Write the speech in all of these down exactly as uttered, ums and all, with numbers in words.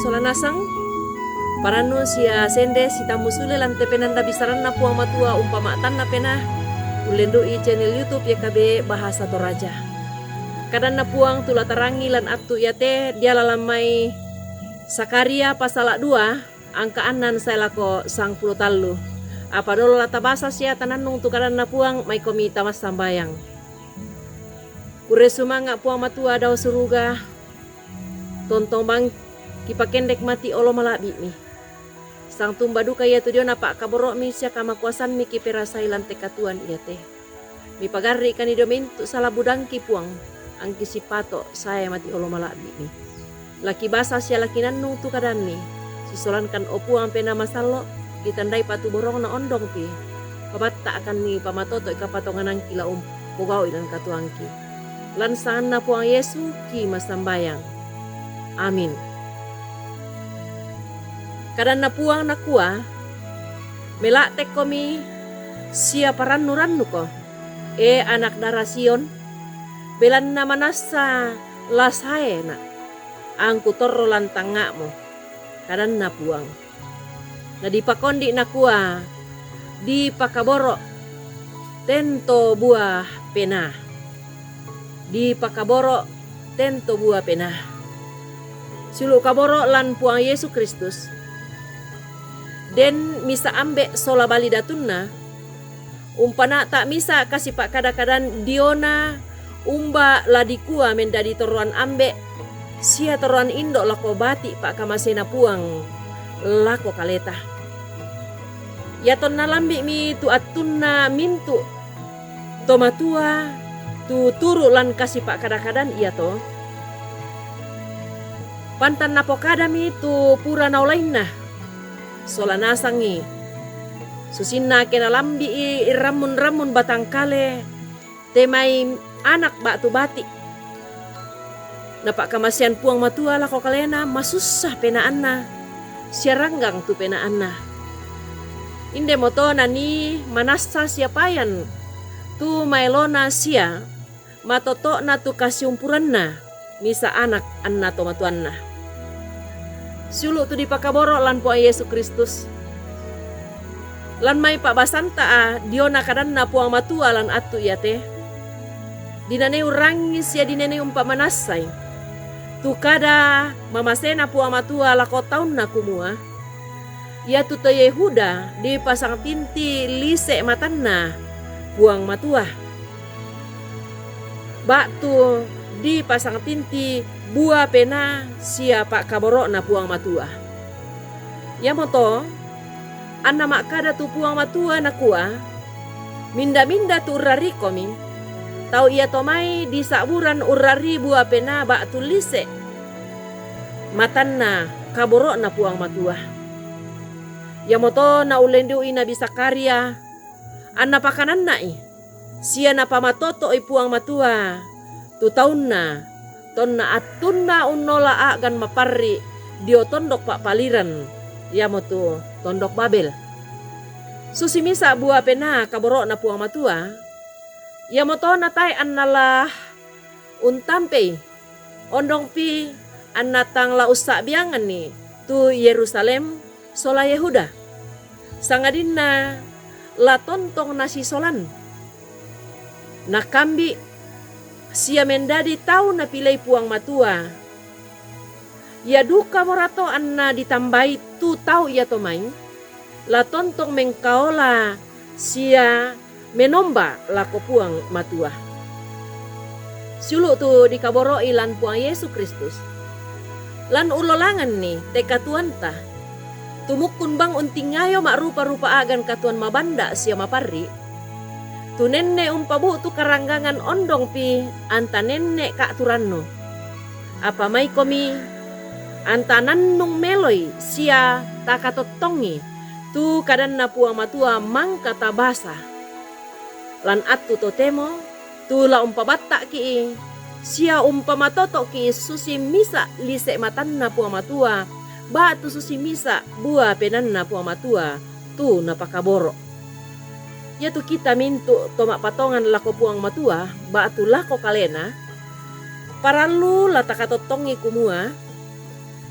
Sola nasang, parannu sia sende sitammu sule lan te penanda bisaranna Puang Matua umpama'tanna pena, ullendu'i channel YouTube Y K B Bahasa Toraja. Kadanna Puang tu la tarangi lan attu iate dia lalang mai Zakaria pasala dua, angka annan sae lako sangpulo tallu. Apa dolo la tabasa sia tanannung tu kadanna Puang, maikomi tamassambayang. Kurre sumanga' Puang Matua dao suruga, tontong bang kipakendek mati olo mala'bi'mi. Sangtumba duka iatu diona pa'kaboro'mi sia kamakuasammi kiperasai lan te katuoan iate. Mipagarri'kani dio mintu' sala budangki Puang, angki sipato' sae mati olo mala'bi'mi. Laki basa sia laki nannung tu kadammi, sisolankan o Puang Penaa Masallo', kitandai patuborongna ondongpi, pabatta'kanni pamatoto'i kapatonganangki la umpogau'i lan katuoangki. Lan sanganna Puang Yesu ki massambayang. Amin. Kadanna Puang nakua, mela'tekkomi sia parannu-rannuko, e anak dara Sion, belanna manassa la saena, angku torro lan tangnga'mu, kadanna Puang. Nadipakondi nakua, dipakaboro' tento buah penaa. Dipakaboro' tento buah penaa. Siulu' kaboro' lan Puang Yesu Kristus. Den misa' ambe' sola bali datunna, umpana'ta' misa' kasipa'kada-kadan diona umba la dikua mendadi torroan ambe' sia torroan indo' lako bati' pa'kamasena Puang lako kaleta. Iatonna lambi'mi tu attunna mintu' to matua tu turu' lan kasipa'kada-kadan iato, pantan napokadami tu pura naolainna, sola nasangi, susinna ke nalambi'i rammun-rammun batangkale, te mai anak ba'tu bati'. Napa'kamasean Puang Matua lako kalena masussa penaanna, sia ranggang tu penaanna. Indemoto nanii manassa sia payan tu maelona sia matoto'na tu kasiumpuranna misa' anak anna tomatuanna. Siulu' tu dipakaboro' lan Puang Yesu Kristus. Lan mai pa'basanta a diona kadanna Puang Matua lan attu iate, dinanei urrangi sia dinanei umpamanassai tu kada mamasena Puang Matua lako taunna kumua, iatu to Yehuda dipasangtinti lise' matanna Puang Matua, ba'tu dipasangtinti bua penaa sia pa'kaboro'na Puang Matua. Iamoto anna ma'kada tu Puang Matua nakua, minda-minda tu urrarikomi, tau iato mai disa'buran urrarii bua penaa ba'tu lise' matanna kaboro'na Puang Matua. Iamoto naullendu'i Nabi Zakaria, anna pakananna'i, sia napamatoto'i Puang Matua tu taunna, tonna attunna unnola a'gan maparri' dio tondok pa'paliran, iamotu tondok Babel. Susi misa' bua penaa kaboro'na Puang Matua, iamoto natae' anna la untampei, ondongpi anna tang la ussa'bianganni tu Yerusalem sola Yehuda, sangadinna la tontong nasisolan, nakambi' sia mendadi tau napilei Puang Matua. Ia dukamorato anna ditambai tu tau iato mai, la tontong mengkaola sia menomba lako Puang Matua. Siulu' tu dikaboro'i lan Puang Yesu Kristus. Lan ullolanganni te katuoanta, tumukkun bang untingayo ma'rupa-rupa a'gan katuoan mabanda' sia maparri', tu nenne' umpabu'tu karanggangan ondongpi anta nenne' ka'turannu. Apa maikomi anta nannung meloi sia takatottongi tu kadanna Puang Matua mangka tabasa. Lan attu totemo, tu la umpabatta'ki'i sia umpamatoto'ki'i susi misa' lise' matanna Puang Matua, ba'tu susi misa' bua penaanna Puang Matua tu napakaboro'. Iatu kita mintu' to ma'patongan lako Puang Matua ba'tu lako Kalena, parallu la takatottongi kumua,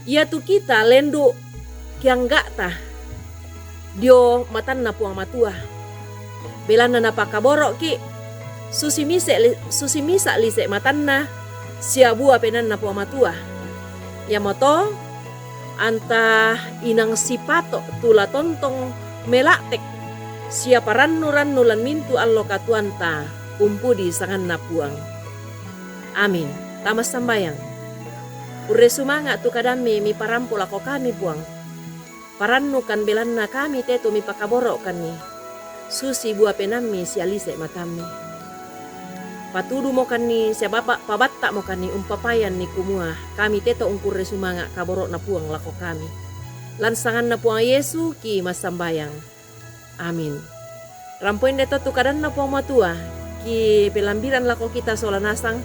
Iatu kita lendu' kiangga'ta dio matanna Puang Matua. Belanna napakaboro'ki', susi mise' li-, susi misa' lise' matanna sia bua penaanna Puang Matua. Iamoto anta inang sipato' tu la tontong mela'tek sia parannu-rannu lan mintu' allo katuoanta umpudi sanganna Puang. Amin. Tama sambayang. Kurre sumanga' tu kadammi miparampo lako kami, Puang. Parannukan belanna kami teto mipakaboro'kanni, susi bua penaammi sia lise' matammi. Patudumokanni sia bapa-, pabatta'mokanni umpapayanni kumua kami teto ungkurre sumanga' kaboro'na Puang lako kami. Lan sanganna Puang Yesu ki massambayang. Amin. Rampo inde to tu kadanna Puang Matua, ki pelambiran lako kita sola nasang,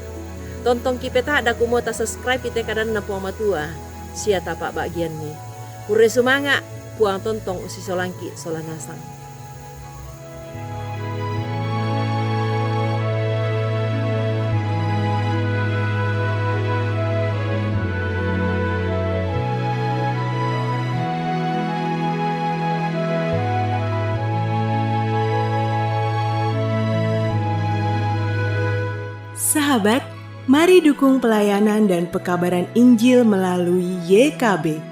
tontong ki peta'da kumua tasubscribe ite kadanna Puang Matua, sia tapa'bagianni. Kurre sumanga', Puang tontong ussisolangki' sola nasang. Sahabat, mari dukung pelayanan dan pekabaran Injil melalui Y K B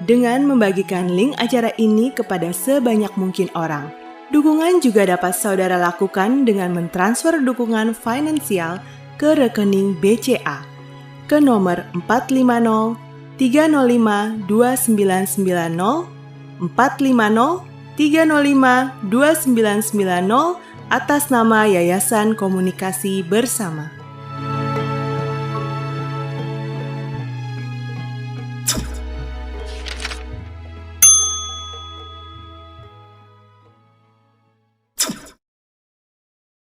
dengan membagikan link acara ini kepada sebanyak mungkin orang. Dukungan juga dapat saudara lakukan dengan mentransfer dukungan finansial ke rekening B C A ke nomor empat lima nol tiga nol lima dua sembilan sembilan nol, empat lima nol tiga nol lima dua sembilan sembilan nol, atas nama Yayasan Komunikasi Bersama.